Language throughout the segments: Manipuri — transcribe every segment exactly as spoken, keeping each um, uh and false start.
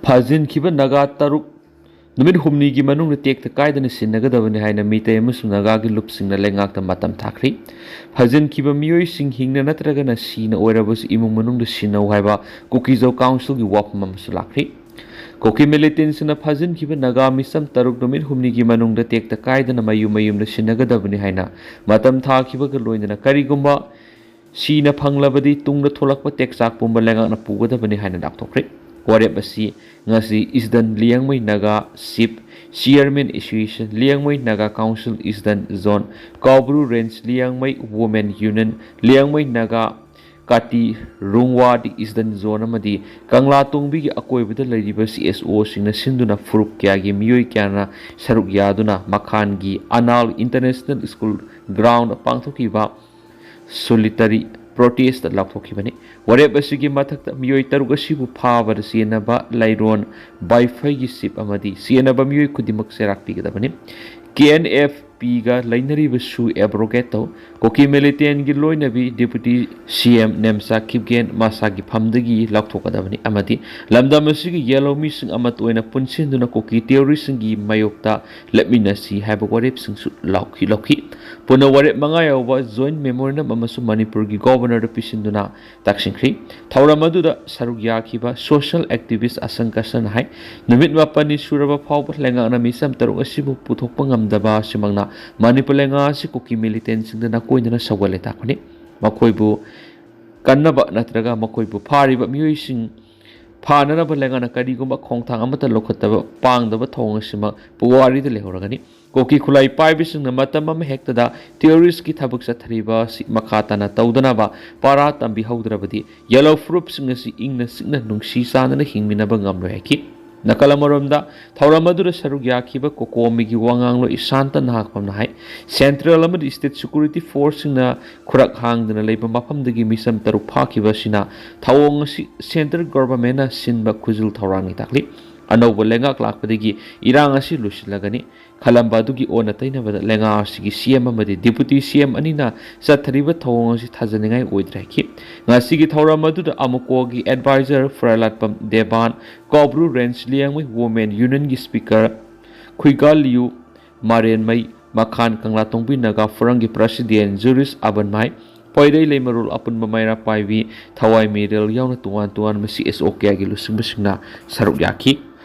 ꯐꯥꯖꯤꯟꯈꯤꯕ ꯅꯥꯒꯥ ꯇꯔꯨꯛ ꯅꯨꯃꯤꯠ ꯍꯨꯝꯅꯤꯒꯤ ꯃꯅꯨꯡꯗ ꯇꯦꯛꯇ ꯀꯥꯏꯗꯅ ꯁꯤꯟꯅꯒꯗꯕꯅꯤ ꯍꯥꯏꯅ ꯃꯤꯇꯩ ꯑꯃꯁꯨꯡ ꯅꯥꯒꯥꯒꯤ ꯂꯨꯞꯁꯤꯡꯅ ꯂꯩꯉꯥꯛꯇ ꯃꯇꯝ ꯊꯥꯈ꯭ꯔꯤ꯫ ꯐꯥꯖꯤꯟꯈꯤꯕ ꯃꯤꯑꯣꯏꯁꯤꯡ ꯍꯤꯡꯅ ꯅꯠꯇ꯭ꯔꯒꯅ ꯁꯤꯅ ꯑꯣꯏꯔꯕꯁꯨ ꯏꯃꯨꯡ ꯃꯅꯨꯡꯗ ꯁꯤꯟꯅꯧ ꯍꯥꯏꯕ ꯀꯨꯀꯤꯖꯧ ꯀꯥꯎꯟꯁꯤꯜꯒꯤ ꯋꯥꯐꯝ ꯑꯃꯁꯨ ꯂꯥꯛꯈ꯭ꯔꯤ꯫ ꯀꯨꯀꯤ ꯃꯤꯂꯤꯇꯦꯟꯁꯤꯡꯅ ꯐꯥꯖꯤꯟꯈꯤꯕ ꯅꯥꯒꯥ ꯃꯤꯆꯝ ꯇꯔꯨꯛ ꯅꯨꯃꯤꯠ ꯍꯨꯝꯅꯤꯒꯤ ꯃꯅꯨꯡꯗ ꯇꯦꯛꯇ ꯀꯥꯏꯗꯅ ꯃꯌꯨꯝ ꯃꯌꯨꯝꯗ ꯁꯤꯟꯅꯒꯗꯕꯅꯤ ꯍꯥꯏꯅ ꯃꯇꯝ ꯊꯥꯈꯤꯕꯒ ꯂꯣꯏꯅꯅ ꯀꯔꯤꯒꯨꯝꯕ ꯁꯤꯅ ꯐꯪꯂꯕꯗꯤ ꯇꯨꯡꯗ ꯊꯣꯛꯂꯛꯄ ꯇꯦꯛꯆꯥꯛ ꯄꯨꯝꯕ ꯂꯩꯉꯥꯛꯅ ꯄꯨꯒꯗꯕꯅꯤ ꯍꯥꯏꯅ ꯂꯥꯎꯊꯣꯛꯈ꯭ꯔꯦ꯫ ꯋꯥꯔꯦꯞ ꯑꯁꯤ ꯉꯁꯤ eastern Liangmai Naga chief chairman association, Liangmai Naga council eastern zone, Koubru range Liangmai women union, Liangmai Naga ꯀꯥꯇꯤ ꯔꯨꯡꯋꯥꯗꯤ ꯏꯁꯗꯟ ꯖꯣꯟ ꯑꯃꯗꯤ ꯀꯪꯂꯥ ꯇꯣꯡꯕꯤꯒꯤ ꯑꯀꯣꯏꯕꯗ ꯂꯩꯔꯤꯕ ꯁꯤ ꯑꯦꯁ ꯑꯣꯁꯤꯡꯅ ꯁꯤꯟꯗꯨꯅ ꯐꯨꯔꯨꯞ ꯀꯌꯥꯒꯤ ꯃꯤꯑꯣꯏ ꯀꯌꯥꯅ ꯁꯔꯨꯛ ꯌꯥꯗꯨꯅ ꯃꯈꯥꯟꯒꯤ ꯑꯅꯥꯜ ꯏꯟꯇꯔꯅꯦꯁꯅꯦꯜ ꯁ꯭ꯀꯨꯜ ꯒ꯭ꯔꯥꯎꯟꯗ ꯄꯥꯡꯊꯣꯛꯈꯤꯕ ꯁꯣꯂꯤꯇꯔꯤ ꯄ꯭ꯔꯣꯇꯦꯁꯇ ꯂꯥꯎꯊꯣꯛꯈꯤꯕꯅꯤ꯫ ꯋꯥꯔꯦꯞ ꯑꯁꯤꯒꯤ ꯃꯊꯛꯇ ꯃꯤꯑꯣꯏ ꯇꯔꯨꯛ ꯑꯁꯤꯕꯨ ꯐꯥꯕꯗ ꯆꯦꯟꯅꯕ ꯂꯩꯔꯣꯟ ꯕꯥꯏꯐꯩꯒꯤ ꯆꯤꯞ ꯑꯃꯗꯤ ꯆꯦꯟꯅꯕ ꯃꯤꯑꯣꯏ ꯈꯨꯗꯤꯡꯃꯛ ꯆꯩꯔꯥꯛ ꯄꯤꯒꯗꯕꯅꯤ꯫ ꯀꯦ ꯑꯦꯟ ꯑꯦꯐ ꯄꯤꯒ ꯂꯩꯅꯔꯤꯕꯁꯨ ꯑꯦꯕ꯭ꯔꯣꯒꯦꯠ ꯇꯧ꯫ ꯀꯨꯀꯤ ꯃꯤꯂꯤꯇꯦꯟꯒꯤ ꯂꯣꯏꯅꯕꯤ ꯗꯦꯄꯨꯇꯤ ꯁꯤ ꯑꯦꯝ ꯅꯦꯝꯆꯥ ꯈꯤꯞꯒꯦꯟ ꯃꯁꯥꯒꯤ ꯐꯝꯗꯒꯤ ꯂꯥꯎꯊꯣꯛꯀꯗꯕꯅꯤ ꯑꯃꯗꯤ ꯂꯝꯗꯝ ꯑꯁꯤꯒꯤ ꯌꯦꯜꯍꯧꯃꯤꯁꯤꯡ ꯑꯃꯠꯇ ꯑꯣꯏꯅ ꯄꯨꯟꯁꯤꯟꯗꯨꯅ ꯀꯨꯀꯤ ꯇꯦꯔꯣꯔꯤꯁꯁꯤꯡꯒꯤ ꯃꯥꯌꯣꯛꯇ ꯂꯦꯞꯃꯤꯟꯅꯁꯤ ꯍꯥꯏꯕ ꯋꯥꯔꯦꯞꯁꯤꯡꯁꯨ ꯂꯥꯎꯈꯤ ꯂꯧꯈꯤ꯫ ꯄꯨꯟꯅ ꯋꯥꯔꯦꯞ ꯃꯉꯥ ꯌꯥꯎꯕ ꯖꯣꯏꯟ ꯃꯦꯃꯣꯔꯦꯟꯗꯝ ꯑꯃꯁꯨ ꯃꯅꯤꯄꯨꯔꯒꯤ ꯒꯣꯚꯔꯅꯔꯗ ꯄꯤꯁꯤꯟꯗꯨꯅ ꯇꯛꯁꯤꯟꯈ꯭ꯔꯤ꯫ ꯊꯧꯔꯝ ꯑꯗꯨꯗ ꯁꯔꯨꯛ ꯌꯥꯈꯤꯕ ꯁꯣꯁꯤꯌꯦꯜ ꯑꯦꯛꯇꯤꯚꯤꯁ ꯑꯁꯪ ꯀꯁꯟ ꯍꯥꯏ, ꯅꯨꯃꯤꯠ ꯃꯥꯄꯟꯅꯤ ꯁꯨꯔꯕ ꯐꯥꯎꯕ ꯂꯩꯉꯥꯛꯅ ꯃꯤꯆꯝ ꯇꯔꯨꯛ ꯑꯁꯤꯕꯨ ꯄꯨꯊꯣꯛꯄ ꯉꯝꯗꯕ ꯑꯁꯤꯃꯛꯅ ꯃꯅꯤꯄꯨꯔ ꯂꯩꯉꯥꯛ ꯑꯁꯤ ꯀꯨꯀꯤ ꯃꯤꯂꯤꯇꯦꯟꯁꯤꯡꯗ ꯅꯥꯀꯣꯏꯅꯅ ꯁꯧꯒꯠꯂꯦ ꯇꯥꯛꯄꯅꯤ꯫ ꯃꯈꯣꯏꯕꯨ ꯀꯟꯅꯕ ꯅꯠꯇ꯭ꯔꯒ ꯃꯈꯣꯏꯕꯨ ꯐꯥꯔꯤꯕ ꯃꯤꯑꯣꯏꯁꯤꯡ ꯐꯥꯅꯅꯕ ꯂꯩꯉꯥꯛꯅ ꯀꯔꯤꯒꯨꯝꯕ ꯈꯣꯡꯊꯥꯡ ꯑꯃꯠꯇ ꯂꯧꯈꯠꯇꯕ ꯄꯥꯡꯗꯕ ꯊꯧꯑꯣꯡ ꯑꯁꯤꯃꯛ ꯄꯨꯋꯥꯔꯤꯗ ꯂꯩꯍꯧꯔꯒꯅꯤ꯫ ꯀꯨꯀꯤ ꯈꯨꯠꯂꯥꯏ ꯄꯥꯏꯕꯁꯤꯡꯅ ꯃꯇꯝ ꯑꯃ ꯍꯦꯛꯇꯗ ꯇꯦꯔꯣꯔꯤꯁꯀꯤ ꯊꯕꯛ ꯆꯠꯊꯔꯤꯕ ꯑꯁꯤ ꯃꯈꯥ ꯇꯥꯅ ꯇꯧꯗꯅꯕ ꯄꯥꯔꯥ ꯇꯝꯕꯤꯍꯧꯗ꯭ꯔꯕꯗꯤ ꯌꯦꯜꯍꯧ ꯐꯨꯔꯨꯞꯁꯤꯡ ꯑꯁꯤ ꯏꯪꯅ ꯆꯤꯛꯅ ꯅꯨꯡꯁꯤ ꯆꯥꯟꯅꯅ ꯍꯤꯡꯃꯤꯟꯅꯕ ꯉꯝꯂꯣꯏ ꯍꯥꯏꯈꯤ꯫ ꯅꯥꯀꯜ ꯑꯃꯔꯣꯝꯗ ꯊꯧꯔꯝ ꯑꯗꯨꯗ ꯁꯔꯨꯛ ꯌꯥꯈꯤꯕ ꯀꯣꯀꯣꯃꯤꯒꯤ ꯋꯥ ꯉꯥꯡꯂꯣꯏ ꯏꯁꯥꯟꯇ ꯅꯍꯥꯛꯄꯝꯅ ꯍꯥꯏ, ꯁꯦꯟꯇ꯭ꯔꯦꯜ ꯑꯃꯗꯤ ꯁ꯭ꯇꯦꯠ ꯁꯦꯀ꯭ꯌꯨꯔꯤꯇꯤ ꯐꯣꯔꯁꯁꯤꯡꯅ ꯈꯨꯔꯛ ꯍꯥꯡꯗꯅ ꯂꯩꯕ ꯃꯐꯝꯗꯒꯤ ꯃꯤꯆꯝ ꯇꯔꯨꯛ ꯐꯥꯈꯤꯕ ꯑꯁꯤꯅ ꯊꯧꯑꯣꯡ ꯑꯁꯤ ꯁꯦꯟꯇ꯭ꯔꯦꯜ ꯒꯣꯚꯔꯟꯃꯦꯟꯠꯅ ꯁꯤꯟꯕ ꯈꯨꯖꯤꯜ ꯊꯧꯔꯥꯡꯅꯤ ꯇꯥꯛꯂꯤ꯫ ꯑꯅꯧꯕ ꯂꯩꯉꯥꯛ ꯂꯥꯛꯄꯗꯒꯤ ꯏꯔꯥꯡ ꯑꯁꯤ ꯂꯣꯏꯁꯤꯜꯂꯒꯅꯤ ꯈꯜꯂꯝꯕ ꯑꯗꯨꯒꯤ ꯑꯣꯟꯅ ꯇꯩꯅꯕꯗ ꯂꯩꯉꯥꯛ ꯑꯁꯤꯒꯤ ꯁꯤ ꯑꯦꯝ ꯑꯃꯗꯤ ꯗꯤꯄꯨꯇꯤ ꯁꯤ ꯑꯦꯝ ꯑꯅꯤꯅ ꯆꯠꯊꯔꯤꯕ ꯊꯧꯑꯣꯡ ꯑꯁꯤ ꯊꯥꯖꯅꯤꯡꯉꯥꯏ ꯑꯣꯏꯗ꯭ꯔꯦ ꯍꯥꯏꯈꯤ꯫ ꯉꯁꯤꯒꯤ ꯊꯧꯔꯝ ꯑꯗꯨꯗ ꯑꯃꯨꯀꯣꯒꯤ adviser Phuralatpam Deban, Koubru range Liangmai women ꯌꯨꯅꯤꯌꯟꯒꯤ ꯁ꯭ꯄꯤꯀꯔ ꯈꯨꯏꯒꯥꯂꯤꯌꯨ ꯃꯥꯔꯦꯟꯃꯩ, ꯃꯈꯥꯟ ꯀꯪꯂꯥꯇꯣꯡꯕꯤ ꯅꯥꯒꯥ ꯐꯣꯔꯝꯒꯤ ꯄ꯭ꯔꯁꯤꯗꯦꯟ ꯖꯨꯔꯤꯁ ꯑꯕꯟꯃꯥꯏ, ꯄꯣꯏꯔꯩ ꯂꯩꯃꯔꯣꯜ ꯑꯄꯨꯟꯕ ꯃꯩꯔꯥ ꯄꯥꯏꯕꯤ, ꯊꯋꯥꯏ ꯃꯤꯔꯦꯜ ꯌꯥꯎꯅ ꯇꯣꯉꯥꯟ ꯇꯣꯉꯥꯟꯕ ꯁꯤ ꯑꯦꯁ ꯑꯣ ꯀꯌꯥꯒꯤ ꯂꯨꯆꯤꯡꯕꯁꯤꯡꯅ ꯁꯔꯨꯛ ꯌꯥꯈꯤ꯫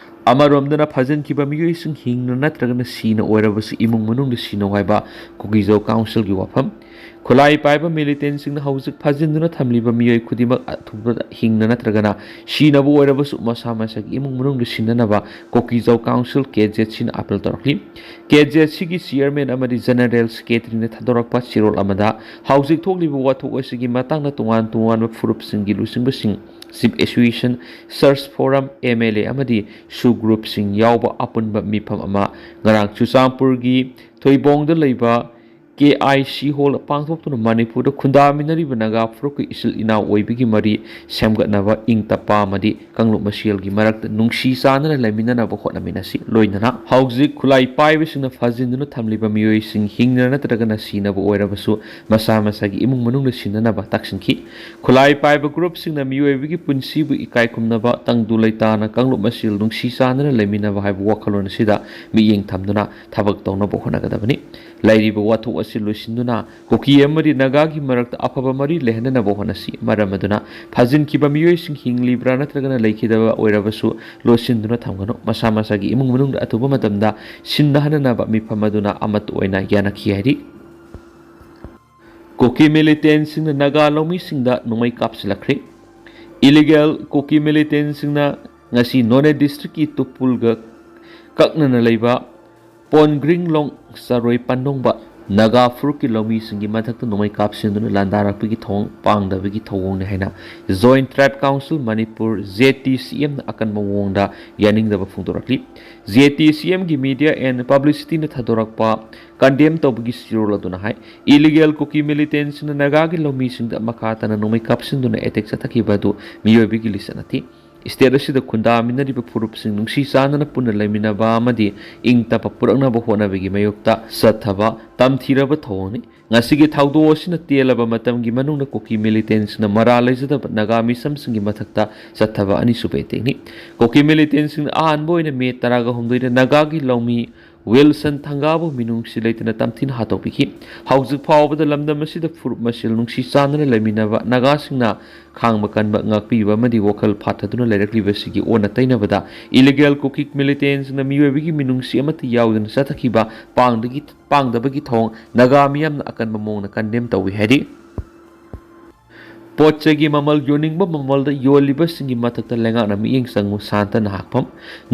ꯑꯃꯔꯣꯝꯗꯅ ꯐꯥꯖꯤꯟꯈꯤꯕ ꯃꯤꯑꯣꯏꯁꯤꯡ ꯍꯤꯡꯅ ꯅꯠꯇ꯭ꯔꯒꯅ ꯁꯤꯅ ꯑꯣꯏꯔꯕꯁꯨ ꯏꯃꯨꯡ ꯃꯅꯨꯡꯗ ꯁꯤꯅꯧ ꯍꯥꯏꯕ ꯀꯨꯀꯤꯖꯧ ꯀꯥꯎꯟꯁꯤꯜꯒꯤ ꯋꯥꯐꯝ꯫ ꯈꯨꯠꯂꯥꯏ ꯄꯥꯏꯕ ꯃꯤꯂꯤꯇꯦꯟꯁꯤꯡꯅ ꯍꯧꯖꯤꯛ ꯐꯥꯖꯤꯟꯗꯨꯅ ꯊꯝꯂꯤꯕ ꯃꯤꯑꯣꯏ ꯈꯨꯗꯤꯡꯃꯛ ꯑꯊꯨꯕꯗ ꯍꯤꯡꯅ ꯅꯠꯇ꯭ꯔꯒꯅ ꯁꯤꯅꯕ ꯑꯣꯏꯔꯕꯁꯨ ꯃꯁꯥ ꯃꯁꯥꯒꯤ ꯏꯃꯨꯡ ꯃꯅꯨꯡꯗ ꯁꯤꯟꯅꯅꯕ ꯀꯨꯀꯤꯖꯧ ꯀꯥꯎꯟꯁꯤꯜ ꯀꯦ ꯖꯦꯠ ꯁꯤꯅ ꯑꯥꯄꯤꯜ ꯇꯧꯔꯛꯂꯤ꯫ ꯀꯦ ꯖꯦꯠ ꯁꯤꯒꯤ ꯆꯤꯌꯔꯃꯦꯟ ꯑꯃꯗꯤ ꯖꯦꯅꯔꯦꯜ ꯁꯦꯀ꯭ꯔꯦꯇꯔꯤꯅ ꯊꯥꯗꯣꯔꯛꯄ ꯆꯦꯔꯣꯜ ꯑꯃꯗ ꯍꯧꯖꯤꯛ ꯊꯣꯛꯂꯤꯕ ꯋꯥꯊꯣꯛ ꯑꯁꯤꯒꯤ ꯃꯇꯥꯡꯗ ꯇꯣꯉꯥꯟ ꯇꯣꯉꯥꯟꯕ ꯐꯨꯔꯨꯞꯁꯤꯡꯒꯤ ꯂꯨꯆꯤꯡꯕꯁꯤꯡ, chief association, church form, M L A ꯑꯃꯗꯤ ꯁꯨ ꯒ꯭ꯔꯨꯞꯁꯤꯡ ꯌꯥꯎꯕ ꯑꯄꯨꯟꯕ ꯃꯤꯐꯝ ꯑꯃ ꯉꯔꯥꯡ ꯆꯨꯔꯆꯥꯟꯄꯨꯔꯒꯤ ꯊꯣꯏꯕꯣꯡꯗ ꯂꯩꯕ ꯀꯦ ꯑꯥꯏ ꯁꯤ ꯍꯣꯜꯗ ꯄꯥꯡꯊꯣꯛꯇꯨꯅ ꯃꯅꯤꯄꯨꯔꯗ ꯈꯨꯟꯗꯥꯃꯤꯟꯅꯔꯤꯕ ꯅꯥꯒꯥ ꯐꯨꯔꯨꯞꯀꯤ ꯏꯆꯤꯜ ꯏꯅꯥꯎ ꯑꯣꯏꯕꯒꯤ ꯃꯔꯤ ꯁꯦꯝꯒꯠꯅꯕ, ꯏꯪ ꯇꯞꯄ ꯑꯃꯗꯤ ꯀꯥꯡꯂꯨꯞ ꯃꯁꯦꯜꯒꯤ ꯃꯔꯛꯇ ꯅꯨꯡꯁꯤ ꯆꯥꯟꯅꯅ ꯂꯩꯃꯤꯟꯅꯅꯕ ꯍꯣꯠꯅꯃꯤꯟꯅꯁꯤ꯫ ꯂꯣꯏꯅꯅ ꯍꯧꯖꯤꯛ ꯈꯨꯠꯂꯥꯏ ꯄꯥꯏꯕꯁꯤꯡꯅ ꯐꯥꯖꯤꯟꯗꯨꯅ ꯊꯝꯂꯤꯕ ꯃꯤꯑꯣꯏꯁꯤꯡ ꯍꯤꯡꯅ ꯅꯠꯇ꯭ꯔꯒꯅ ꯁꯤꯅꯕ ꯑꯣꯏꯔꯕꯁꯨ ꯃꯁꯥ ꯃꯁꯥꯒꯤ ꯏꯃꯨꯡ ꯃꯅꯨꯡꯗ ꯁꯤꯟꯅꯅꯕ ꯇꯥꯛꯁꯤꯟꯈꯤ꯫ ꯈꯨꯠꯂꯥꯏ ꯄꯥꯏꯕ ꯒ꯭ꯔꯨꯞꯁꯤꯡꯅ ꯃꯤꯑꯣꯏꯕꯒꯤ ꯄꯨꯟꯁꯤꯕꯨ ꯏꯀꯥꯏ ꯈꯨꯝꯅꯕ, ꯇꯪꯗꯨ ꯂꯩꯇꯥꯅ ꯀꯥꯡꯂꯨꯞ ꯃꯁꯦꯜ ꯅꯨꯡꯁꯤ ꯆꯥꯟꯅꯅ ꯂꯩꯃꯤꯟꯅꯕ ꯍꯥꯏꯕ ꯋꯥꯈꯜꯂꯣꯟ ꯑꯁꯤꯗ ꯃꯤꯠꯌꯦꯡ ꯊꯝꯗꯨꯅ ꯊꯕꯛ ꯇꯧꯅꯕ ꯍꯣꯠꯅꯒꯗꯕꯅꯤ꯫ ꯂꯩꯔꯤꯕ ꯋꯥꯊꯣꯛ ꯑꯁꯤ ꯂꯣꯏꯁꯤꯟꯗꯨꯅ ꯀꯨꯀꯤ ꯑꯃꯗꯤ ꯅꯥꯒꯥꯒꯤ ꯃꯔꯛꯇ ꯑꯐꯕ ꯃꯔꯤ ꯂꯩꯍꯟꯅꯅꯕ ꯍꯣꯠꯅꯁꯤ꯫ ꯃꯔꯝ ꯑꯗꯨꯅ ꯐꯥꯖꯤꯟꯈꯤꯕ ꯃꯤꯑꯣꯏꯁꯤꯡ ꯍꯤꯡꯂꯤꯕ꯭ꯔꯥ ꯅꯠꯇ꯭ꯔꯒꯅ ꯂꯩꯈꯤꯗꯕ ꯑꯣꯏꯔꯕꯁꯨ ꯂꯣꯠꯁꯤꯟꯗꯨꯅ ꯊꯝꯒꯅꯨ꯫ ꯃꯁꯥ ꯃꯁꯥꯒꯤ ꯏꯃꯨꯡ ꯃꯅꯨꯡꯗ ꯑꯊꯨꯕ ꯃꯇꯝꯗ ꯁꯤꯟꯅꯍꯟꯅꯅꯕ ꯃꯤꯐꯝ ꯑꯗꯨꯅ ꯑꯃꯠꯇ ꯑꯣꯏꯅ ꯌꯥꯅꯈꯤ ꯍꯥꯏꯔꯤ꯫ ꯀꯨꯀꯤ ꯃꯤꯂꯤꯇꯦꯟꯁꯤꯡꯅ ꯅꯥꯒꯥ ꯂꯧꯃꯤꯁꯤꯡꯗ ꯅꯣꯡꯃꯩ ꯀꯥꯞꯁꯤꯜꯂꯛꯈ꯭ꯔꯦ꯫ ꯏꯂꯤꯒꯦꯜ ꯀꯨꯀꯤ ꯃꯤꯂꯤꯇꯦꯟꯁꯤꯡꯅ ꯉꯁꯤ ꯅꯣꯅꯦ ꯗꯤꯁꯇ꯭ꯔꯤꯛꯀꯤ ꯇꯨꯄꯨꯜꯒ ꯀꯛꯅꯅ ꯂꯩꯕ ꯄꯣꯟꯒ꯭ꯔꯤꯡꯂꯣꯡ ꯆꯔꯣꯏ ꯄꯟꯗꯣꯡꯕ ꯅꯥꯒꯥ ꯐꯨꯔꯨꯞꯀꯤ ꯂꯧꯃꯤꯁꯤꯡꯒꯤ ꯃꯊꯛꯇ ꯅꯣꯡꯃꯩ ꯀꯥꯞꯁꯤꯟꯗꯨꯅ ꯂꯥꯟꯗꯥꯔꯛꯄꯒꯤ ꯊꯧꯑꯣꯡ ꯄꯥꯡꯗꯕꯒꯤ ꯊꯧꯑꯣꯡꯅꯤ ꯍꯥꯏꯅ joint tribal council Manipur, J T C ꯑꯦꯝꯅ ꯑꯀꯟꯕ ꯃꯑꯣꯡꯗ ꯌꯥꯅꯤꯡꯗꯕ ꯐꯣꯡꯗꯣꯔꯛꯂꯤ꯫ ꯖꯦ ꯇꯤ ꯁꯤ ꯑꯦꯝꯒꯤ ꯃꯤꯗꯤꯌꯥ ꯑꯦꯟ ꯄꯕ꯭ꯂꯤꯁꯤꯇꯤꯅ ꯊꯥꯗꯣꯔꯛꯄ ꯀꯟꯗꯦꯝ ꯇꯧꯕꯒꯤ ꯆꯦꯔꯣꯜ ꯑꯗꯨꯅ ꯍꯥꯏ, ꯏꯂꯤꯒꯦꯜ ꯀꯨꯀꯤ ꯃꯤꯂꯤꯇꯦꯟꯁꯤꯡꯅ ꯅꯥꯒꯥꯒꯤ ꯂꯧꯃꯤꯁꯤꯡꯗ ꯃꯈꯥ ꯇꯥꯅ ꯅꯣꯡꯃꯩ ꯀꯥꯞꯁꯤꯟꯗꯨꯅ ꯑꯦꯇꯦꯛ ꯆꯠꯊꯈꯤꯕ ꯑꯗꯨ ꯃꯤꯑꯣꯏꯕꯒꯤ ꯂꯤꯆꯠ ꯅꯠꯇꯦ꯫ ꯁ꯭ꯇꯦꯠ ꯑꯁꯤꯗ ꯈꯨꯟꯗꯥꯃꯤꯟꯅꯔꯤꯕ ꯐꯨꯔꯨꯞꯁꯤꯡ ꯅꯨꯡꯁꯤ ꯆꯥꯟꯅꯅ ꯄꯨꯟꯅ ꯂꯩꯃꯤꯟꯅꯕ ꯑꯃꯗꯤ ꯏꯪ ꯇꯞꯄ ꯄꯨꯔꯛꯅꯕ ꯍꯣꯠꯅꯕꯒꯤ ꯃꯥꯌꯣꯛꯇ ꯆꯠꯊꯕ ꯇꯝꯊꯤꯔꯕ ꯊꯧꯑꯣꯡꯅꯤ꯫ ꯉꯁꯤꯒꯤ ꯊꯧꯗꯣꯛ ꯑꯁꯤꯅ ꯇꯦꯜꯂꯕ ꯃꯇꯝꯒꯤ ꯃꯅꯨꯡꯗ ꯀꯨꯀꯤ ꯃꯤꯂꯤꯇꯦꯟꯁꯤꯡꯅ ꯃꯔꯥꯜ ꯂꯩꯖꯗꯕ ꯅꯥꯒꯥ ꯃꯤꯁꯝꯁꯤꯡꯒꯤ ꯃꯊꯛꯇ ꯆꯠꯊꯕ ꯑꯅꯤꯁꯨꯕ ꯑꯦꯇꯦꯛꯅꯤ꯫ ꯀꯨꯀꯤ ꯃꯤꯂꯤꯇꯦꯟꯁꯤꯡꯅ ꯑꯍꯥꯟꯕ ꯑꯣꯏꯅ ꯃꯦ ꯇꯔꯥꯒ ꯍꯨꯝꯗꯣꯏꯗ ꯅꯥꯒꯥꯒꯤ ꯂꯧꯃꯤ ꯋꯤꯜꯁꯟ ꯊꯪꯒꯥꯕꯨ ꯃꯤꯅꯨꯡꯁꯤ ꯂꯩꯇꯅ ꯇꯝꯊꯤꯅ ꯍꯥꯠꯇꯣꯛꯄꯤꯈꯤ꯫ ꯍꯧꯖꯤꯛ ꯐꯥꯎꯕꯗ ꯂꯝꯗꯝ ꯑꯁꯤꯗ ꯐꯨꯔꯨꯞ ꯃꯁꯦꯜ ꯅꯨꯡꯁꯤ ꯆꯥꯟꯅꯅ ꯂꯩꯃꯤꯟꯅꯕ ꯅꯥꯒꯥꯁꯤꯡꯅ ꯈꯥꯡꯕ ꯀꯟꯕ, ꯉꯥꯛꯄꯤꯕ ꯑꯃꯗꯤ ꯋꯥꯈꯜ ꯐꯥꯊꯗꯨꯅ ꯂꯩꯔꯛꯂꯤꯕꯁꯤꯒꯤ ꯑꯣꯟꯅ ꯇꯩꯅꯕꯗ ꯏꯂꯤꯒꯦꯜ ꯀꯨꯀꯤ ꯃꯤꯂꯤꯇꯦꯟꯁꯤꯡꯅ ꯃꯤꯑꯣꯏꯕꯒꯤ ꯃꯤꯅꯨꯡꯁꯤ ꯑꯃꯠꯇ ꯌꯥꯎꯗꯅ ꯆꯠꯊꯈꯤꯕ ꯄꯥꯡꯗꯒꯤ ꯄꯥꯡꯗꯕꯒꯤ ꯊꯧꯑꯣꯡ ꯅꯥꯒꯥ ꯃꯤꯌꯥꯝꯅ ꯑꯀꯟꯕ ꯃꯑꯣꯡꯗ ꯀꯟꯗꯦꯝ ꯇꯧꯏ ꯍꯥꯏꯔꯤ꯫ ꯄꯣꯠ ꯆꯩꯒꯤ ꯃꯃꯜ ꯌꯣꯟꯅꯤꯡꯕ ꯃꯃꯜꯗ ꯌꯣꯜꯂꯤꯕꯁꯤꯡꯒꯤ ꯃꯊꯛꯇ ꯂꯩꯉꯥꯛꯅ ꯃꯤꯠꯌꯦꯡ ꯆꯪꯉꯨ ꯁꯥꯟꯇ ꯅꯍꯥꯛꯐꯝ꯫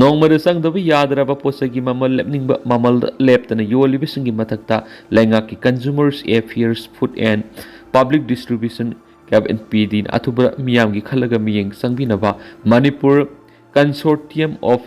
ꯅꯣꯡꯃꯗ ꯆꯪꯗꯕ ꯌꯥꯗ꯭ꯔꯕ ꯄꯣꯠ ꯆꯩꯒꯤ ꯃꯃꯜ ꯂꯦꯞꯅꯤꯡꯕ ꯃꯃꯜꯗ ꯂꯦꯞꯇꯅ ꯌꯣꯜꯂꯤꯕꯁꯤꯡꯒꯤ ꯃꯊꯛꯇ ꯂꯩꯉꯥꯛꯀꯤ Consumers Affairs, Food and Public Distribution, ꯀꯦꯞ ꯑꯦꯟ ꯄꯤ ꯗꯤꯅ ꯑꯊꯨꯕ ꯃꯤꯌꯥꯝꯒꯤ ꯈꯜꯂꯒ ꯃꯤꯠꯌꯦꯡ ꯆꯪꯕꯤꯅꯕ Manipur Consortium of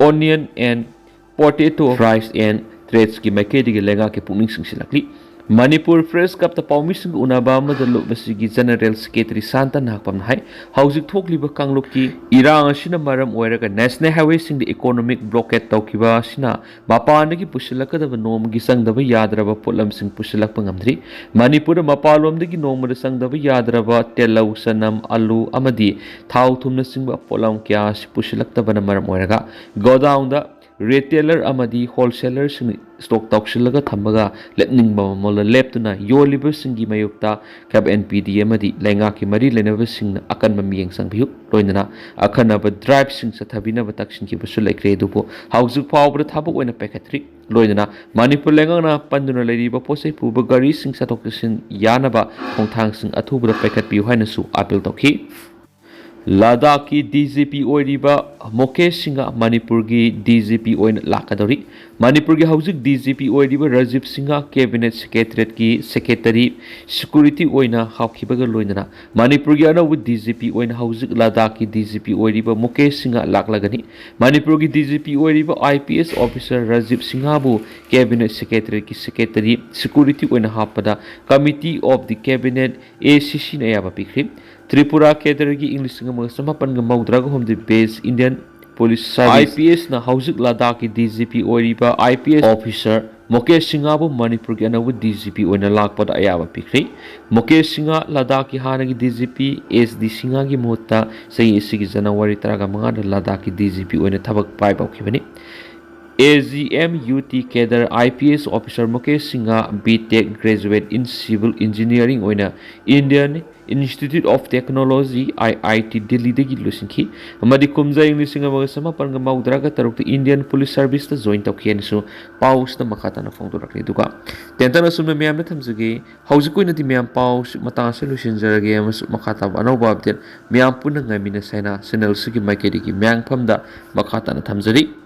Onion and Potato Fries and Trades ꯀꯤ ꯃꯥꯏꯀꯩꯗꯒꯤ ꯂꯩꯉꯥꯛꯀꯤ ꯄꯨꯛꯅꯤꯡ ꯆꯤꯡꯁꯤꯜꯂꯛꯂꯤ꯫ ꯃꯅꯤꯄꯨꯔ ꯄ꯭ꯔꯦꯁ ꯀ꯭ꯂꯕꯇ ꯄꯥꯎꯃꯤꯁꯤꯡꯒ ꯎꯅꯕ ꯑꯃꯗ ꯂꯨꯞ ꯑꯁꯤꯒꯤ ꯖꯦꯅꯔꯦꯜ ꯁꯦꯀ꯭ꯔꯦꯇꯔꯤ ꯁꯥꯟꯇ ꯅꯍꯥꯛꯄꯝꯅ ꯍꯥꯏ, ꯍꯧꯖꯤꯛ ꯊꯣꯛꯂꯤꯕ ꯀꯥꯡꯂꯨꯞꯀꯤ ꯏꯔꯥꯡ ꯑꯁꯤꯅ ꯃꯔꯝ ꯑꯣꯏꯔꯒ ꯅꯦꯁꯅꯦꯜ ꯍꯥꯏꯋꯦꯁꯤꯡꯗ ꯏꯀꯣꯅꯣꯃꯤꯛ ꯕ꯭ꯂꯣꯀꯦꯠ ꯇꯧꯈꯤꯕ ꯑꯁꯤꯅ ꯃꯄꯥꯟꯗꯒꯤ ꯄꯨꯁꯤꯜꯂꯛꯀꯗꯕ ꯅꯣꯡꯃꯒꯤ ꯆꯪꯗꯕ ꯌꯥꯗ꯭ꯔꯕ ꯄꯣꯠꯂꯝꯁꯤꯡ ꯄꯨꯁꯤꯜꯂꯛꯄ ꯉꯝꯗ꯭ꯔꯤ꯫ ꯃꯅꯤꯄꯨꯔꯗ ꯃꯄꯥꯟꯂꯣꯝꯗꯒꯤ ꯅꯣꯡꯃꯗ ꯆꯪꯗꯕ ꯌꯥꯗ꯭ꯔꯕ ꯇꯤꯜꯍꯧ, ꯆꯅꯝ, ꯑꯂꯨ ꯑꯃꯗꯤ ꯊꯥꯎ ꯊꯨꯝꯅꯆꯤꯡꯕ ꯄꯣꯠꯂꯝ ꯀꯌꯥ ꯑꯁꯤ ꯄꯨꯁꯤꯜꯂꯛꯇꯕꯅ ꯃꯔꯝ ꯑꯣꯏꯔꯒ ꯒꯣꯗꯥꯎꯟꯗ ꯔꯤꯇꯦꯂꯔ ꯑꯃꯗꯤ ꯍꯣꯜꯁꯦꯂꯔꯁꯤꯡꯅ ꯁ꯭ꯇꯣꯛ ꯇꯧꯁꯤꯜꯂꯒ ꯊꯝꯃꯒ ꯂꯦꯞꯅꯤꯡꯕ ꯃꯃꯜꯗ ꯂꯦꯞꯇꯨꯅ ꯌꯣꯜꯂꯤꯕꯁꯤꯡꯒꯤ ꯃꯥꯌꯣꯛꯇ ꯀꯦꯞ ꯑꯦꯟ ꯄꯤ ꯗꯤ ꯑꯃꯗꯤ ꯂꯩꯉꯥꯛꯀꯤ ꯃꯔꯤ ꯂꯩꯅꯕꯁꯤꯡꯅ ꯑꯀꯟꯕ ꯃꯤꯠꯌꯦꯡ ꯆꯪꯕꯤꯌꯨ꯫ ꯂꯣꯏꯅꯅ ꯑꯈꯟꯅꯕ ꯗ꯭ꯔꯥꯏꯕꯁꯤꯡ ꯆꯠꯊꯕꯤꯅꯕ ꯇꯛꯁꯤꯟꯈꯤꯕꯁꯨ ꯂꯩꯈ꯭ꯔꯦ꯫ ꯑꯗꯨꯕꯨ ꯍꯧꯖꯤꯛ ꯐꯥꯎꯕꯗ ꯊꯕꯛ ꯑꯣꯏꯅ ꯄꯥꯏꯈꯠꯇ꯭ꯔꯤ꯫ ꯂꯣꯏꯅꯅ ꯃꯅꯤꯄꯨꯔ ꯂꯩꯉꯥꯛꯅ ꯄꯟꯗꯨꯅ ꯂꯩꯔꯤꯕ ꯄꯣꯠ ꯆꯩ ꯄꯨꯕ ꯒꯥꯔꯤꯁꯤꯡ ꯆꯠꯊꯣꯛ ꯆꯠꯁꯤꯟ ꯌꯥꯅꯕ ꯈꯣꯡꯊꯥꯡꯁꯤꯡ ꯑꯊꯨꯕꯗ ꯄꯥꯏꯈꯠꯄꯤꯌꯨ ꯍꯥꯏꯅꯁꯨ ꯑꯥꯄꯤꯜ ꯇꯧꯈꯤ꯫ ꯂꯗꯥꯈꯀꯤ ꯗꯤ ꯖꯤ ꯄꯤ ꯑꯣꯏꯔꯤꯕ ꯃꯨꯀꯦꯁ ꯁꯤꯡꯍ ꯃꯅꯤꯄꯨꯔꯒꯤ ꯗꯤ ꯖꯤ ꯄꯤ ꯑꯣꯏꯅ ꯂꯥꯛꯀꯗꯧꯔꯤ꯫ ꯃꯅꯤꯄꯨꯔꯒꯤ ꯍꯧꯖꯤꯛ ꯗꯤ ꯖꯤ ꯄꯤ ꯑꯣꯏꯔꯤꯕ ꯔꯥꯖꯤꯕ ꯁꯤꯡꯍ ꯀꯦꯕꯤꯅꯦꯠ ꯁꯦꯀ꯭ꯔꯦꯇꯔꯤꯌꯦꯠꯀꯤ ꯁꯦꯀ꯭ꯔꯦꯇꯔꯤ ꯁꯦꯀ꯭ꯌꯨꯔꯤꯇꯤ ꯑꯣꯏꯅ ꯍꯥꯞꯈꯤꯕꯒ ꯂꯣꯏꯅꯅ ꯃꯅꯤꯄꯨꯔꯒꯤ ꯑꯅꯧꯕ ꯗꯤ ꯖꯤ ꯄꯤ ꯑꯣꯏꯅ ꯍꯧꯖꯤꯛ ꯂꯗꯥꯈꯀꯤ ꯗꯤ ꯖꯤ ꯄꯤ ꯑꯣꯏꯔꯤꯕ ꯃꯨꯀꯦꯁ ꯁꯤꯡꯍ ꯂꯥꯛꯂꯒꯅꯤ꯫ ꯃꯅꯤꯄꯨꯔꯒꯤ ꯗꯤ ꯖꯤ ꯄꯤ ꯑꯣꯏꯔꯤꯕ I P S officer Rajiv ꯁꯤꯡꯍꯕꯨ ꯀꯦꯕꯤꯅꯦꯠ ꯁꯦꯀ꯭ꯔꯦꯇꯔꯤꯌꯦꯠꯀꯤ ꯁꯦꯀ꯭ꯔꯦꯇꯔꯤ ꯁꯦꯀ꯭ꯌꯨꯔꯤꯇꯤ ꯑꯣꯏꯅ ꯍꯥꯞꯄꯗ Committee of the Cabinet, ꯑꯦ ꯁꯤ ꯁꯤꯅ ꯑꯌꯥꯕ ꯄꯤꯈ꯭ꯔꯦ꯫ ꯇ꯭ꯔꯤꯄꯨꯔꯥ ꯀꯦꯗꯔꯒꯤ ꯏꯪ ꯂꯤꯁꯤꯡ ꯑꯃꯒ ꯆꯃꯥꯄꯟꯒ ꯃꯧꯗ꯭ꯔꯥꯒ ꯍꯨꯝꯗꯣꯏ batch Indian Police Service, IPS ꯅ ꯍꯧꯖꯤꯛ ꯂꯗꯥꯈꯀꯤ DGP ꯑꯣꯏꯔꯤꯕ IPS officer ꯃꯨꯀꯦꯁ ꯁꯤꯡꯍꯕꯨ ꯃꯅꯤꯄꯨꯔꯒꯤ ꯑꯅꯧꯕ DGP ꯑꯣꯏꯅ ꯂꯥꯛꯄꯗ ꯑꯌꯥꯕ ꯄꯤꯈ꯭ꯔꯦ꯫ ꯃꯨꯀꯦꯁ ꯁꯤꯡꯍ ꯂꯗꯥꯈꯀꯤ ꯍꯥꯟꯅꯒꯤ DGP S D ꯁꯤꯡꯍꯒꯤ ꯃꯍꯨꯠꯇ ꯆꯍꯤ ꯑꯁꯤꯒꯤ ꯖꯅꯋꯥꯔꯤ ꯇꯔꯥꯃꯉꯥꯗ ꯂꯗꯥꯈꯀꯤ DGP ꯑꯣꯏꯅ ꯊꯕꯛ ꯄꯥꯏꯕ ꯍꯧꯈꯤꯕꯅꯤ꯫ AGMUT cadre IPS officer Mukesh Singh B.Tech graduate in civil engineering ꯑꯣꯏꯅ Indian Institute of Technology, IIT ꯗꯤꯜꯂꯤꯗꯒꯤ ꯂꯣꯏꯁꯤꯟꯈꯤ ꯑꯃꯗꯤ ꯀꯨꯝꯖꯥ ꯏꯪ ꯂꯤꯁꯤꯡ ꯑꯃꯒ ꯆꯃꯥꯄꯟꯒ ꯃꯧꯗ꯭ꯔꯥꯒ ꯇꯔꯨꯛꯇ Indian Police Service ꯇ join ꯇꯧꯈꯤ ꯍꯥꯏꯅꯁꯨ ꯄꯥꯎꯁꯤꯗ ꯃꯈꯥ ꯇꯥꯅ ꯐꯣꯡꯗꯣꯔꯛꯂꯤ꯫ ꯑꯗꯨꯒ ꯇꯦꯟꯇꯛꯅ ꯑꯁꯨꯝꯅ ꯃꯌꯥꯝꯗ ꯊꯝꯖꯒꯦ꯫ ꯍꯧꯖꯤꯛꯀꯤ ꯑꯣꯏꯅꯗꯤ ꯃꯌꯥꯝ ꯄꯥꯎꯁꯤ ꯃꯇꯥꯡ ꯑꯁꯤꯗ ꯂꯣꯏꯁꯤꯟꯖꯔꯒꯦ ꯑꯃꯁꯨꯡ ꯃꯈꯥ ꯇꯥꯕ ꯑꯅꯧꯕ update ꯃꯌꯥꯝ ꯄꯨꯟꯅ ꯉꯥꯏꯃꯤꯟꯅꯁꯦ ꯍꯥꯏꯅ channel ꯑꯁꯤꯒꯤ ꯃꯥꯏꯀꯩꯗꯒꯤ ꯃꯌꯥꯝꯐꯝꯗ ꯃꯈꯥ ꯇꯥꯅ ꯊꯝꯖꯔꯤ꯫